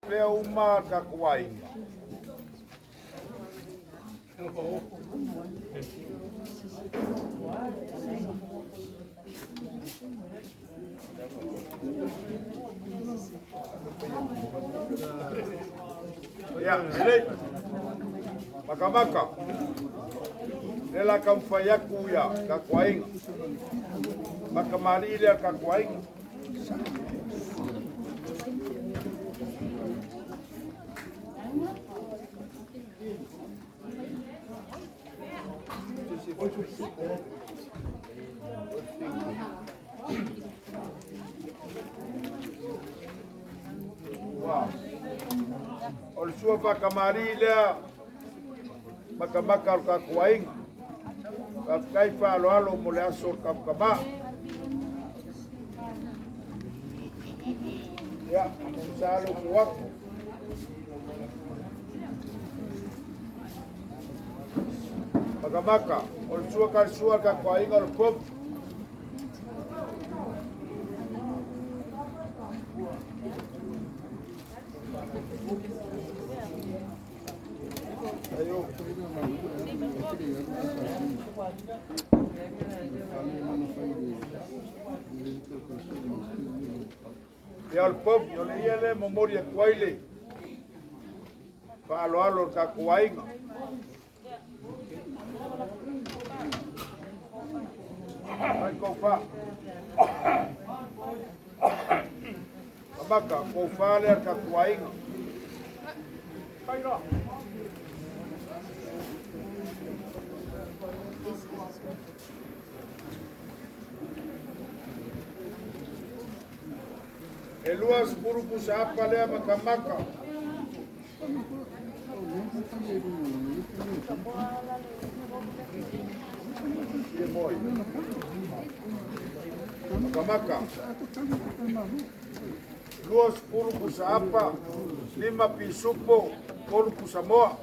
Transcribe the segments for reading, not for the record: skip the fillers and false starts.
Lea uma tatou aiga. Ia, lelei. Makamaka. Le la taumafai atu ia tatou aiga. Makamalii lea tatou aiga. O le sua faakamalii lea makamaka o le tatou aiga. Faafetai faaaloalo mo le aso o le tatou Ia, sa lo ku atu. Makamaka, o le sua ka le sua tatou aiga o le povi. Aio. Ia o le povi, o le ia lea e momoli atu ai le faaaloalo o le tatou aiga. Mai koufa. Kamaka, koufa lea le tatou aiga. E 20 pusa apa lea makamaka. Makamaka. 20 pusa apa, 5 pisupo, 3 pusa moa.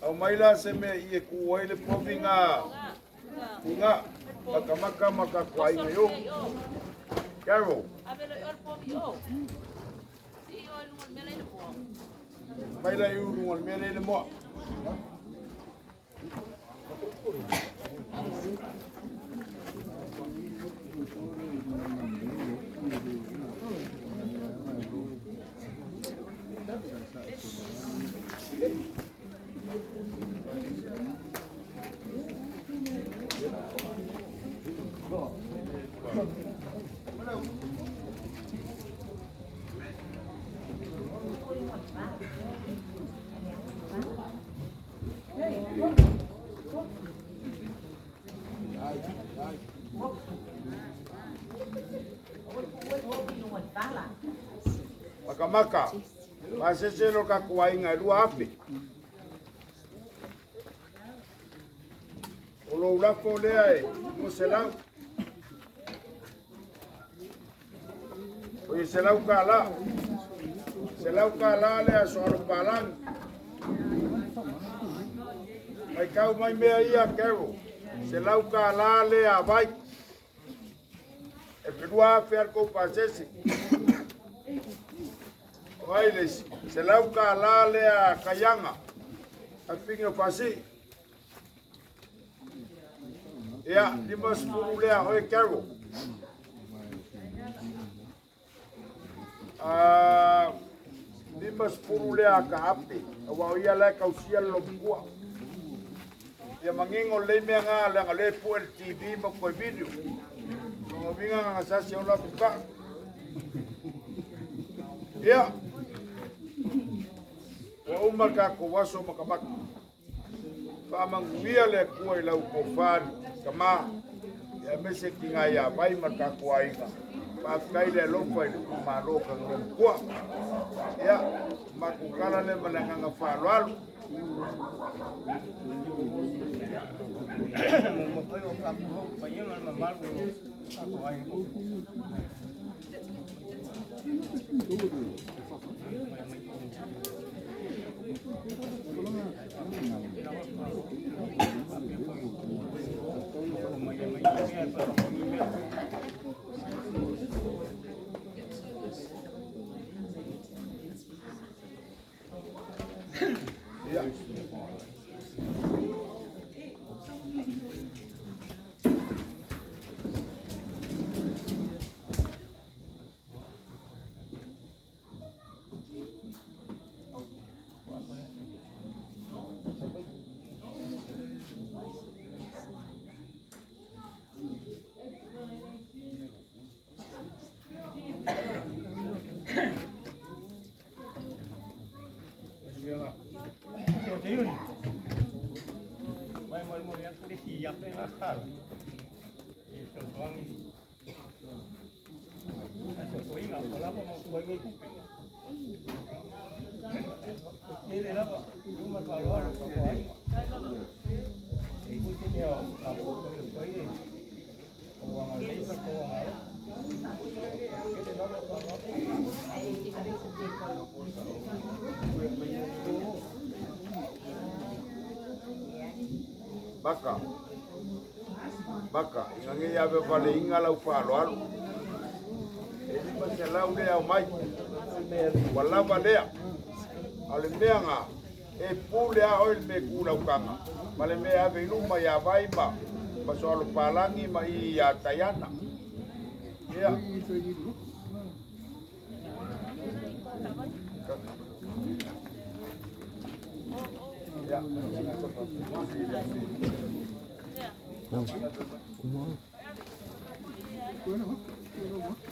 Au mai la se mea i e ku ai le povi ngā inga makamaka ma ka kuaiga yo. Carol. Mai la i ulu le mea le moa. Makamaka, pasese lo ka kuaiga e 2,000. O lou lafo lea e 200. O i $100 kālā. $100 kālā lea so alo palangi. Mai kau mai mea ia, Carol. $100 kālā lea vai. E pe 2,000 al kou pasese. O ai le isi. $100 kālā lea kaianga. A pinga fasi. Ia, 50 lea oe Carol. Ah, 50 lea ka ape. Aua o ia lae kausia le lomukua. Ia mangingo lei mea ngā leaga le pu le TV ma koe video. Nga winga nga sasi o la kuka. Ia. Ua uma ka ko waso makamaka. Whaamanguia le kua i lau kofari, kama. Ia mese ki ngā ia vai ma ka kua inga. Whaafkai le alofa i le kumalo ka ngā kua. Ia, makukala le malanganga whaaloalo. Ia. Baka. Baka, inga nge ave vale inga lau whaaloalo. E lima se lau lea o mai. Ua lava lea. A o le mea ngā, e pule a oi le me ku lau kanga. Ma le mea ave i luma ia vai ma, ma so alo palangi ma i ia taiana. Ia. Ia.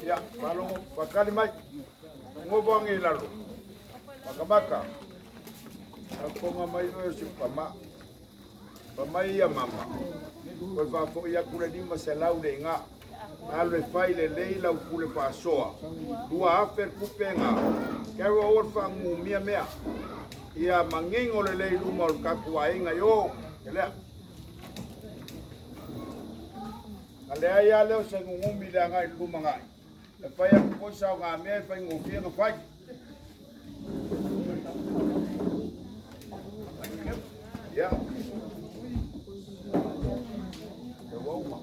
Ia, whalongo, whakali mai. Ngobo angi lalo. Makamaka. Akonga mai oe si pama. Pama ia mama. Koe whaafo ia kule lima se lau le inga. Alo e fai le leila u pule whaasoa. Lua afe kupe ngā. Kero o wha mia mea. Ia mangingo le lei luma o le kaku inga yo. Ke lea. A lea ia leo se ngungumi le anga i luma ngai. E fai aku koi sao ngā mea e fai ngofia ngā fai. Ia. Te wauma.